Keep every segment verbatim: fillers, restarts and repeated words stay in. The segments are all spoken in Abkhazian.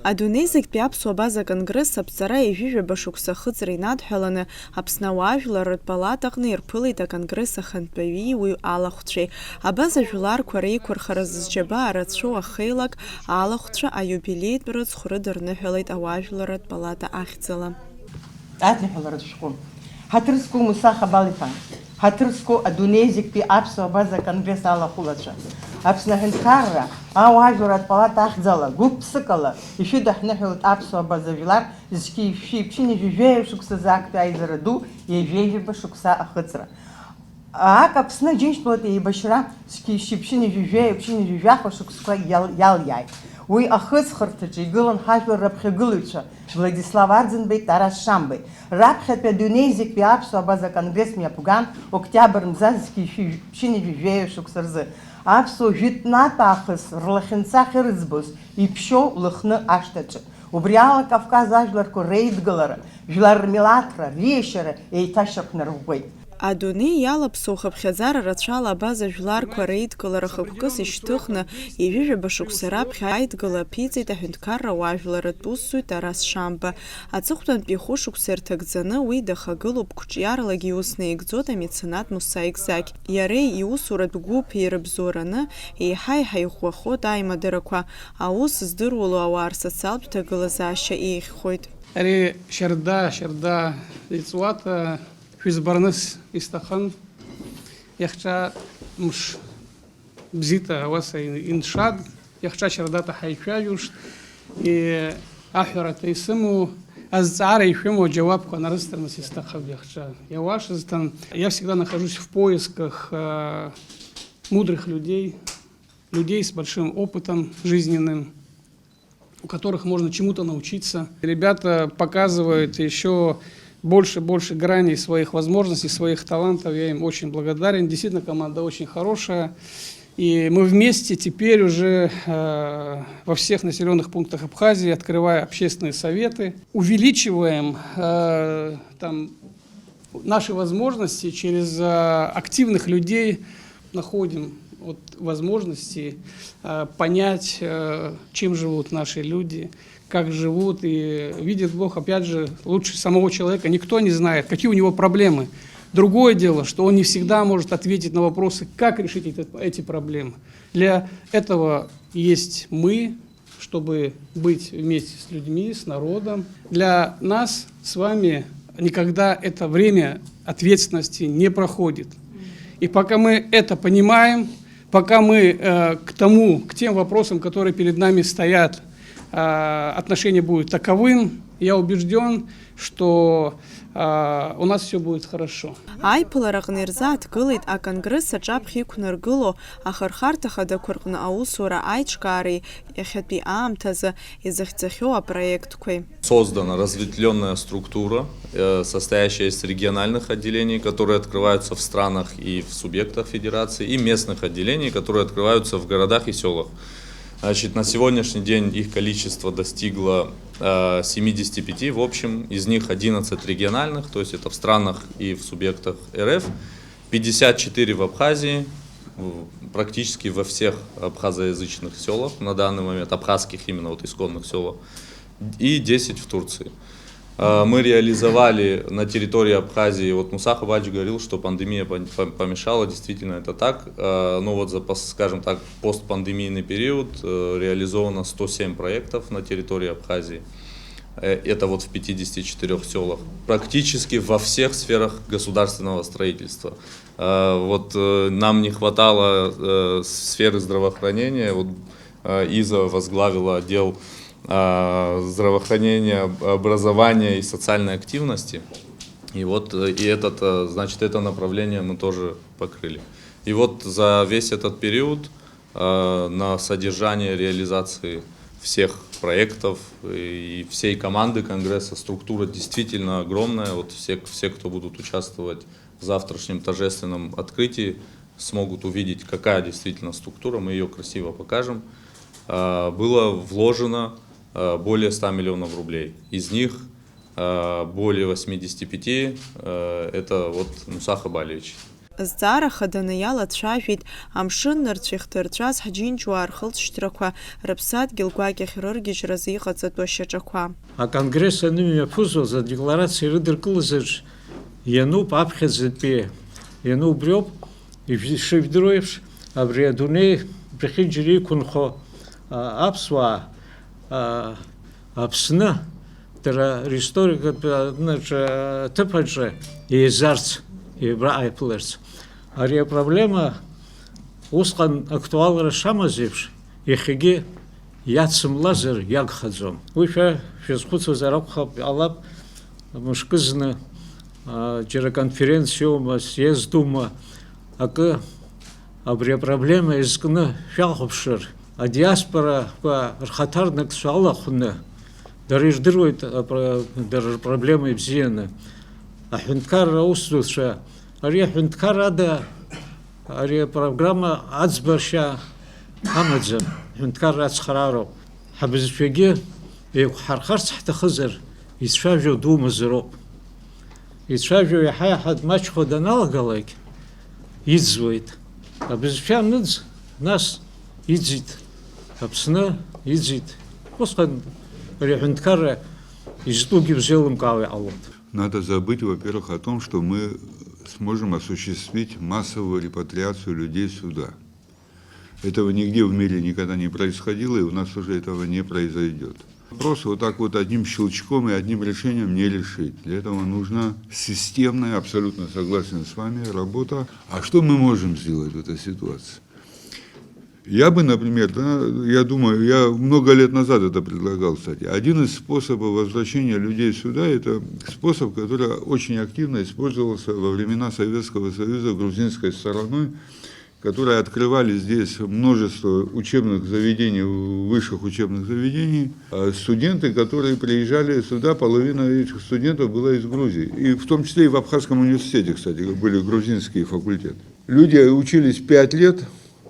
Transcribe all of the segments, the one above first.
Адунеи зегьтәи аԥсуа абаза конгресс аԥҵара ҩажәижәаба шықәса ахыҵра инадҳәаланы, Аԥсны ауаажәларратә палатаҟны ирԥылеит аконгресс ахантәаҩи уи алахәцәеи. Абаза жәларқәа реиқәырхара зызџьабаа рацәоу ахеилак алахәцәа аиубилеитә рыцхә рыдырныҳәалеит ауаажәларратә палата ахьӡала. Адныҳәаларатә шәҟәы. Ҳаҭыр зқәу Муса Хабал-иԥа, ҳаҭыр зқәу адунеи зегьтәи аԥсуа абаза конгресс алахәылацәа, Аԥсны аҳәынҭқарра ауаажәларратә палата ахьӡала гәык-ԥсыкала ишәыдаҳныҳәалт аԥсуа абаза жәлар зқьи шәи ԥшьынҩажәи жәаҩа шықәсазы актәи аизара ду ҩажәеижәаба шықәса ахыҵра. Ак Аԥсны Џьынџьтәылатәи еибашьра зқьи шьшьи ԥшьынҩажәи жәаҩа ԥшьынҩажәи жәаха шықәсқәа иал-, иалиааит. Уи ахыҵхырҭаҿы игылан ҳажәлар раԥхьагылаҩцәа Владислав Арӡынбеи Тарас Шамбеи. Раԥхьатәи адунеи зегьтәи аԥсуа абаза конгресс мҩаԥган октиабр мза зқьи шәи ԥшьынҩажәи жәаҩа шықәса рзы. Аԥсуа жәытәнатә аахыс рлахьынҵа ахьырыӡбоз иԥшьоу Лыхны ашҭаҿы. Убри ала Кавказ ажәларқәа реидгылара, жәлар рмилаҭра, риешьара еиҭашьақәнарӷәӷәеит. Адунеи иалаԥсоу хыԥхьаӡара рацәала абаза жәларқәа реидгылара хықәкыс ишьҭыхны, ҩажәижәаба шықәса раԥхьа аидгыла аԥиҵеит аҳәынҭқарра ауаажәларратә усзуҩ Тарас Шамба. Аҵыхәтәантәи хәышықәса ирҭагӡаны уи дахагылоуп, қәҿиаралагьы иус наигӡоит амеценат Муса Егзақь. Иареи иусуратә гәыԥи ирыбзоураны еиҳа-еиҳа иӷәӷәахоит аимадарақәа, аус здыруало ауаа рсоциалтә ҭагылазаашьа еиӷьхоит. Ари шьарда, шьарда иҵуата шәызбарныс исҭахын, иахьа мш бзита ауаса иншад, иахьа шьардата ҳаицәажәошт, и-, аҳәарата исымоу, азҵаара ишәымоу аџьауабқәа нарысҭарныс исҭахып иахьа. Иауашазҭан, я всегда нахожусь в поисках, э, мудрых людей, людей с большим опытом жизненным, у которых можно чему-то научиться. Ребята показывают ещё больше, больше граней своих возможностей, своих талантов. Я им очень благодарен. Действительно, команда очень хорошая. И мы вместе теперь уже, э, во всех населённых пунктах Абхазии, открывая общественные советы, увеличиваем, э, там, наши возможности через, э, активных людей, находим вот возможности, э, понять, э, чем живут наши люди, как живут, и видит Бог, опять же, лучше самого человека никто не знает, какие у него проблемы. Другое дело, что он не всегда может ответить на вопросы, как решить это, эти проблемы. Для этого есть мы, чтобы быть вместе с людьми, с народом. Для нас с вами никогда это время ответственности не проходит. И пока мы это понимаем, пока мы, э, к тому, к тем вопросам, которые перед нами стоят, э, отношение будет таковым, я убежден, что, э, у нас всё будет хорошо. Аиԥылараҟны ирзааҭгылеит аконгресс аҿаԥхьа иқәнаргыло ахырхарҭа хадақәа рҟны аусура аиҿкаареи иахьатәи аамҭазы изыхьӡахьоу апроектқәеи. Создана разветвлённая структура, э, состоящая из региональных отделений, которые открываются в странах и в субъектах федерации, и местных отделений, которые открываются в городах и сёлах. Значит, на сегодняшний день их количество достигло, э, семидесяти пяти в общем, из них одиннадцать региональных, то есть это в странах и в субъектах РФ, пятьдесят четыре в Абхазии, в-, практически во всех абхазоязычных сёлах на данный момент, абхазских именно вот исконных сёлах, и десять в Турции. А, мы реализовали на территории Абхазии, вот Муса Хабальевич говорил, что пандемия пон-, пом-, помешала, действительно это так, а, но вот за, пос-, скажем так, постпандемийный период, э, реализовано сто семь проектов на территории Абхазии. Э, это вот в пятидесяти четырёх сёлах. Практически во всех сферах государственного строительства. Э, вот, э, нам не хватало, э, сферы здравоохранения. Вот, э, Иза возглавила отдел, э, здравоохранения, об-, образования и социальной активности. И вот, э, и этот, э, значит, это направление мы тоже покрыли. И вот за весь этот период, э, на содержание реализации всех проектов и всей команды конгресса, структура действительно огромная. Вот все, все, кто будут участвовать в завтрашнем торжественном открытии, смогут увидеть, какая действительно структура, мы её красиво покажем. Э, было вложено, э, более ста миллионов рублей. Из них, э, более восьмидесяти пяти, э, это вот Муса Хабалевич. Зҵаара хаданы иалацәажәеит амшын нырцә ихҭырҵәаз ҳџьынџьуаа рхылҵшьҭрақәа, рыԥсадгьыл гәакьахь рыргьежьразы иҟаҵатәу ашьаҿақәа. Аконгресс анымҩаԥызоз адекларациа ирыдыркылаз аҿы иануп аԥхьаӡатәи, иану убриоуп, ижә-, ишыжәдыруа еиԥш, абри адунеи бӷьыџьара иқәынхо, а, аԥсуаа, а, Аԥсны, дара ристорикатә анаҿ-, аҭыԥ аҿы еизарц, еибра-, ааиԥыларц. Ари апроблема усҟан актуалра шамаз еиԥш, иахьагьы иацымлазар иагхаӡом. Уи шәа шәазхәыцуазар акәхап, иҟалап, мышкызны, а, џьара конференциоума, съездума, акы абри апроблема иазкны шәахәаԥшыр, адиаспорақәа рхаҭарнакцәа алахәны, дара ирдыруеит апро-, дара рпроблема ибзианы. Аҳәынҭқарра аусзуҩцәа, ари аҳәынҭқарра ада, ари апрограмма аӡбашьа амаӡам, аҳәынҭқарра ацхраароуп. Ҳабызшәагьы еиқәҳархарц ҳҭахызар, ицәажәо думазароуп. Ицәажәо иаҳа-иаҳа дмаҷхо даналагалак, иӡуеит. Абызшәа аныӡ, нас иӡит Аԥсны, иӡит. Усҟан ари аҳәынҭқарра изтәугьы узеилымкаауа иҟалоит. Надо забыть, во-первых, о том, что мы сможем осуществить массовую репатриацию людей сюда. Этого нигде в мире никогда не происходило, и у нас тоже этого не произойдет. Просто вот так вот одним щелчком и одним решением не решить. Для этого нужна системная, абсолютно согласен с вами, работа. А что мы можем сделать в этой ситуации? Я бы, например, да, я думаю, я много лет назад это предлагал, кстати. Один из способов возвращения людей сюда, это способ, который очень активно использовался во времена Советского Союза грузинской стороной, которые открывали здесь множество учебных заведений, высших учебных заведений. А студенты, которые приезжали сюда, половина этих студентов была из Грузии. И в том числе и в Абхазском университете, кстати, были грузинские факультеты. Люди учились пять лет,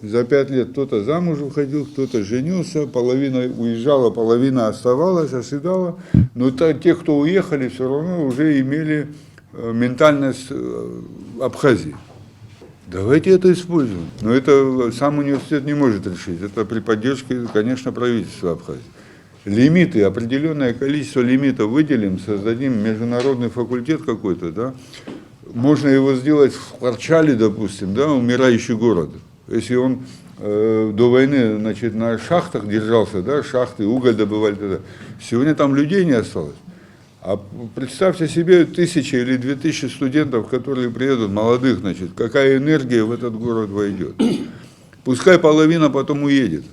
за пять лет кто-то замуж выходил, кто-то женился, половина уезжала, половина оставалась, оседала. Но та-, те, кто уехали, все равно уже имели, э, ментальность, э, Абхазии. Давайте это используем. Но это сам университет не может решить. Это при поддержке, конечно, правительства Абхазии. Лимиты, определённое количество лимитов выделим, создадим международный факультет какой-то, да. Можно его сделать в Карчале, допустим, да, умирающий город. Если он, э, до войны, значит, на шахтах держался, да, шахты, уголь добывали тогда. Сегодня там людей не осталось. А представьте себе тысяча или две тысячи студентов, которые приедут, молодых, значит, какая энергия в этот город войдёт. Пускай половина потом уедет,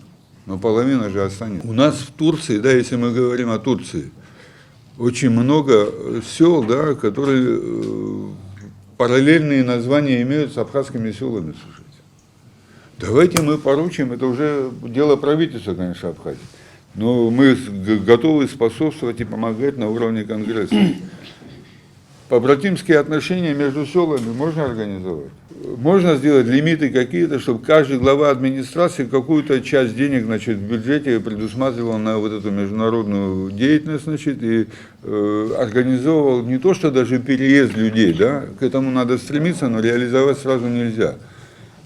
но половина же останется. У нас в Турции, да, если мы говорим о Турции, очень много, э, сёл, да, которые, э, параллельные названия имеют с абхазскими сёлами, слушайте. Давайте мы поручим, это уже дело правительства, конечно, Абхазии. Но мы с-, г-, готовы способствовать и помогать на уровне Конгресса. Побратимские отношения между сёлами можно организовать? Можно сделать лимиты какие-то, чтобы каждый глава администрации какую-то часть денег, значит, в бюджете предусматривал на вот эту международную деятельность, значит, и, э, организовывал не то, что даже переезд людей, да, к этому надо стремиться, но реализовать сразу нельзя.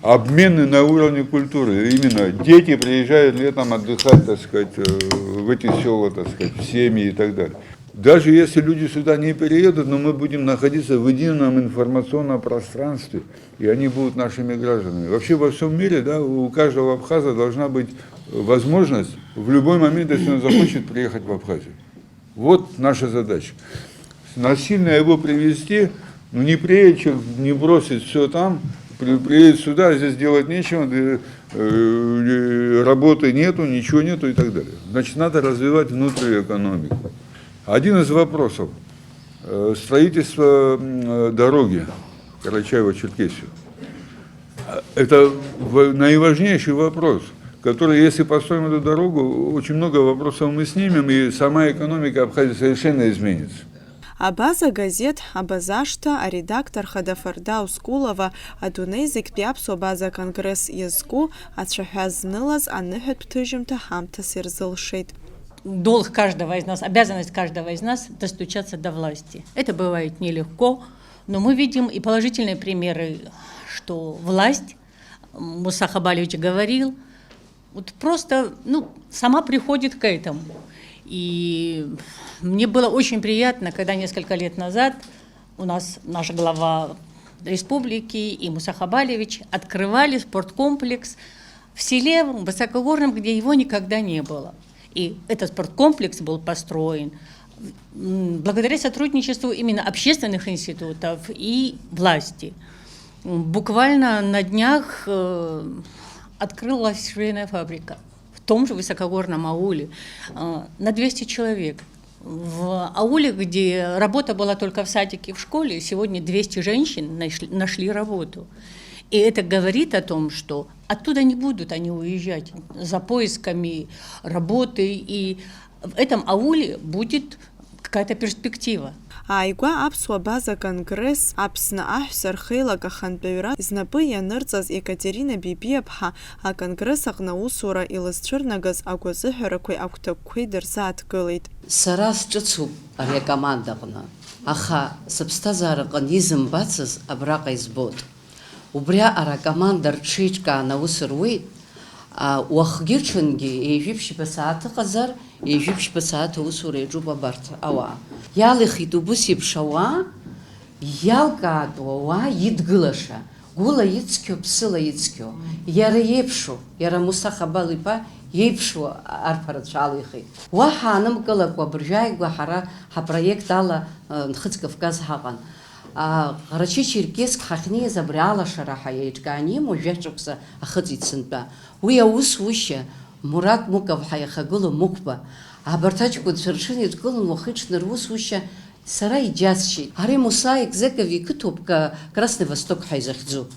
Обмены на уровне культуры. Именно дети приезжают летом отдыхать, так сказать, э, в эти сёла, так сказать, в семьи и так далее. Даже если люди сюда не переедут, но мы будем находиться в едином информационном пространстве, и они будут нашими гражданами. Вообще во всём мире, да, у каждого абхаза должна быть возможность в любой момент, если он захочет, приехать в Абхазию. Вот наша задача. Насильно его привезти, ну, не приедет человек, не бросит всё там, при-, приедет сюда, а здесь делать нечего, э, э, работы нету, ничего нету и так далее. Значит, надо развивать внутреннюю экономику. Один из вопросов, э, строительство, м, э, дороги в Карачаево-Черкесию. Это в-, наиважнейший вопрос, который, если построим эту дорогу, очень много вопросов мы снимем, и сама экономика Абхазии совершенно изменится. Абаза газеҭ, Абазашҭа аредактор хада Фарда Ускулова адунеи зегьтәи аԥсуа база конгресс иазку ацәаҳәа знылаз аныҳәатә ҭыжьымҭа ҳамҭас ирзылшеит. Долг каждого из нас, обязанность каждого из нас достучаться до власти. Это бывает нелегко, Но мы видим и положительные примеры, что власть, Муса Хабалевич говорил, вот просто, ну, сама приходит к этому. И мне было очень приятно, когда несколько лет назад у нас наш глава республики и Муса Хабалевич открывали спорткомплекс в селе, в Высокогорном, где его никогда не было. И этот спорткомплекс был построен, м, благодаря сотрудничеству именно общественных институтов и власти. М, буквально на днях, э, открылась швейная фабрика в том же высокогорном ауле, э, на двести человек. В ауле, где работа была только в садике и в школе, сегодня двести женщин нашли, нашли работу. И это говорит о том, что оттуда не будут они уезжать за поисками работы, и в этом ауле будет какая-то перспектива. Ааигәа аԥсуа база конгресс Аԥсны аҳәса рхеилак ахантәаҩра знапы ианырҵаз Екатерина Бибиаԥҳа аконгресс аҟны аусура илызцәырнагаз агәазыҳәарақәеи агәҭакқәеи дырзааҭгылеит. Сара сҿыцуп ари акомандаҟны, аха сыԥсҭазаараҟны изымбацыз абраҟа избоит. Убриаҟара акоманда рҽеиҿкааны аус руеит, а, уахгьы-ҽынгьы ҩажәи ԥшьба сааҭ ыҟазар, ҩажәи ԥшьба сааҭ аусура иаҿуп абарҭ ауаа. Иалихит убыс еиԥш ауаа, иалкаатәу ауаа идгылаша, гәыла ицқьоу, ԥсыла ицқьоу, иара иеиԥшу, иара Муса Хабал иԥа иеиԥшу арԥарацәа алихит. Уаҳа анымкылакәа абыржәы ааигәа ҳара ҳапроект ала, э, Нхыҵ Кавказ ҳаҟан. А, Ҟарачы-Черкесск ҳахьнеиз абри алашара ҳәа еиҿкааны имоу жәа шықәса ахыҵит сынтәа. Уи аусушьа Мурат Муков ҳәа иахагылоу Мықәба, абарҭ аҷкәынцәа рҽынеидкыланы уахи-ҽни русушьа сара иџьасшьеит. Ари Муса Екзеков иқыҭоуп Ка-, Красный Восток ҳәа изыхьӡу.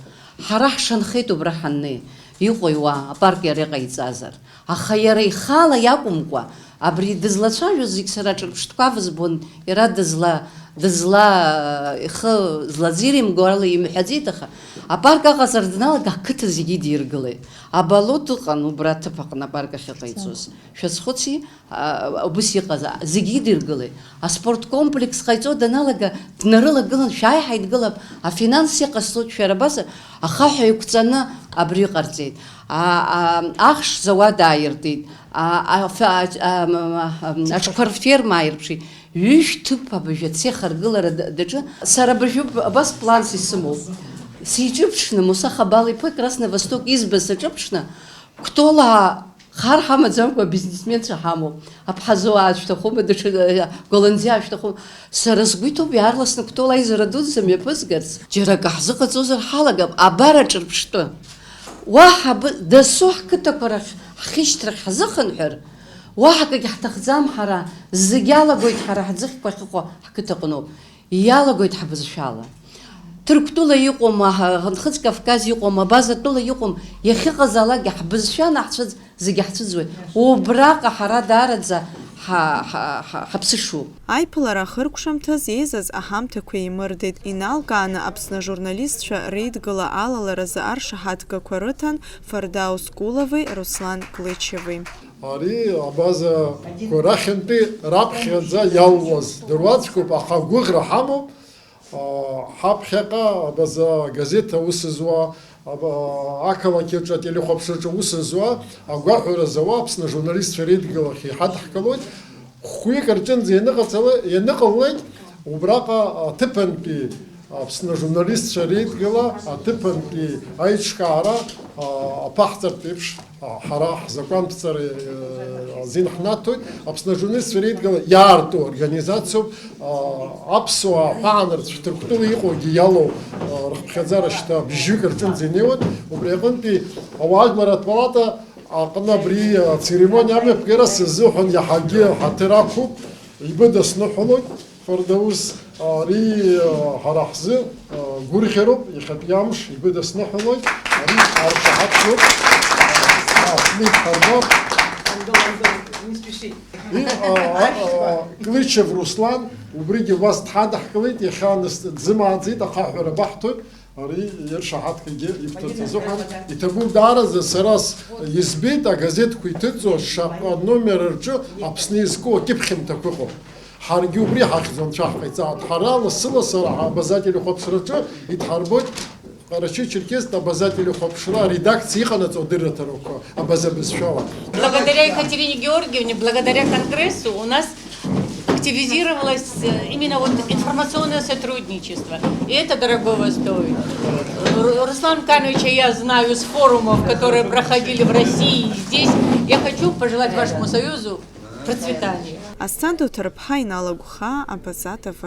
Ҳара ҳшанхеит убра ҳаннеи, иҟои уа апарк иара иҟаиҵазар. Аха иара ихала иакәымкәа, абри дызлацәажәоз зегь сара ҿырԥштәқәа авызбон, иара дызла-, дызла-, ихы злаӡиримго ала имҳәаӡеит, аха апарк аҟаҵара даналага, ақыҭа зегьы идиргылеит. Абалот ыҟан убра аҭыԥ аҟны апарк ахьыҟаиҵоз. Шәазхәыци, а, убыс иҟаз, а, зегьы идиргылеит. Аспорт комплекс ҟаиҵо даналага, днарылагылан, шәааи ҳаидгылап, афинанс иҟасҵоит, шәара абас, ахаҳә еиқәҵаны абри ҟарҵеит. А, а, ахш зауад ааиртит. А, а, ф-, а, а, м, а, а, аҽқәа рферма ааирԥшит. Ҩышә ҭыԥ абыжә ацех аргылара д-, даҿын. Сара абыжәы б-, абас планс исымоуп. Сиҿыԥшны, Муса Хабал иԥа Красный Восток избаз саҿыԥшны, Кәтолаа хар ҳамаӡамкәа абизнесменцәа ҳамоуп. Аԥҳазоу аашәҭахума, даҽа, э, Голландиа аашәҭахума? Сара сгәы иҭоуп, иаарласны Кәтол аизара дуӡӡа мҩаԥызгарц. Џьара акы ҳзыҟаҵозар ҳалагап, абар аҿырԥштәы. Уаҳа б-, дасу ҳқыҭақәа рахь ҳхьышьҭрахь ҳзыхынҳәыр, уаҳа акгьы ҳҭахӡам ҳара, зегь алагоит ҳара ҳӡыхьқәа ахьыҟоу ҳқыҭаҟноуп. Иалагоит ҳбызшәала. Ҭырқәтәыла иҟоума, ҳа-, Нхыҵ Кавказ иҟоума, Абазатәыла иҟоума, иахьыҟазаалакгьы ҳбызшәа анаҳцәыӡ, зегьы ҳцәыӡуеит. Убраҟа ҳара даараӡа ҳа-, ҳа-, ҳа-, ҳаԥсышуп. Аиԥылара ахыркәшамҭаз еизаз аҳамҭақәа еимырдеит, иналкааны Аԥсны ажурналистцәа реидгыла алаларазы аршаҳаҭгақәа рыҭан Фардаус Кулови Руслан Клычеви. Ари абазақәа рахьынтәи раԥхьаӡа иалуаз дыруаӡәкуп, аха агәыӷра ҳамоуп, аа, ҳаԥхьаҟа абаза агазеҭ аус зуа, аба-, ақалақь аҿы ателехәаԥшраҿы аус зуа, агәаҳәара зауа Аԥсны ажурналистцәа реидгылахь иҳадҳкылоит. Хәҩык рҿынӡа ианыҟаҵала-, ианыҟалалак, убраҟа аҭыԥантәи Аԥсны ажурналистцәа реидгыла аҭыԥантәи аиҿкаара, а, аԥаҳҵартә еиԥш, а, ҳара ҳзакәанԥҵара, а, азин ҳнаҭоит. Аԥсны ажурналистцәа реидгыла иаарту организациоуп, а, аԥсуаа ҳәаанырцә Ҭырқәтәыла иҟоугьы иалоу, а, рыхԥхьаӡара шьҭа бжьҩык рҿынӡа инеиуеит. Убри аҟынтәи ауаажәларратә палата аҟны абри ацеремониа амҩаԥгара сзыҳәан иаҳагьы ҳаҭыр ақәуп, ибыдысныҳәалоит. Фардаус, ари, а, ҳара ҳзы, а, гәырӷьароуп, иахьатәи амш ибыдысныҳәалоит, ари аршаҳаҭгоуп, а, аҳмеид ҳарбап. И, а, а, а, Клычев Руслан, убригьы убас дҳадаҳкылеит, иахьа нас дзымааӡеит, ахаҳәара баҳҭоит, ари иршаҳаҭгагьы ибҭарц азыҳәан. Иҭабуп даараӡа, сара с-, избеит агазеҭқәа иҭыҵуа шаҟа номер рҿы Аԥсны изку акьыԥхьымҭақәа ыҟоу. Ҳаргьы убри ҳахьӡ анцәа ҳҟаиҵааит. Ҳара лассы-лассы ара Абаза телехәаԥшраҿы идҳарбоит Ҟарачы-Черкеситә Абаза телехәаԥшра аредакциа иҟанаҵо адырраҭарақәа Абаза бызшәала. Благодаря Екатерине Георгиевне, благодаря Конгрессу у нас активизировалось э, именно вот информационное сотрудничество. И это дорогого стоит. Ру- Руслан Кановича я знаю с форумов, которые проходили в России и здесь. Я хочу пожелать вашему союзу процветания. Асҭанда Уҭарԥҳа иналагәха Абаза ТВ.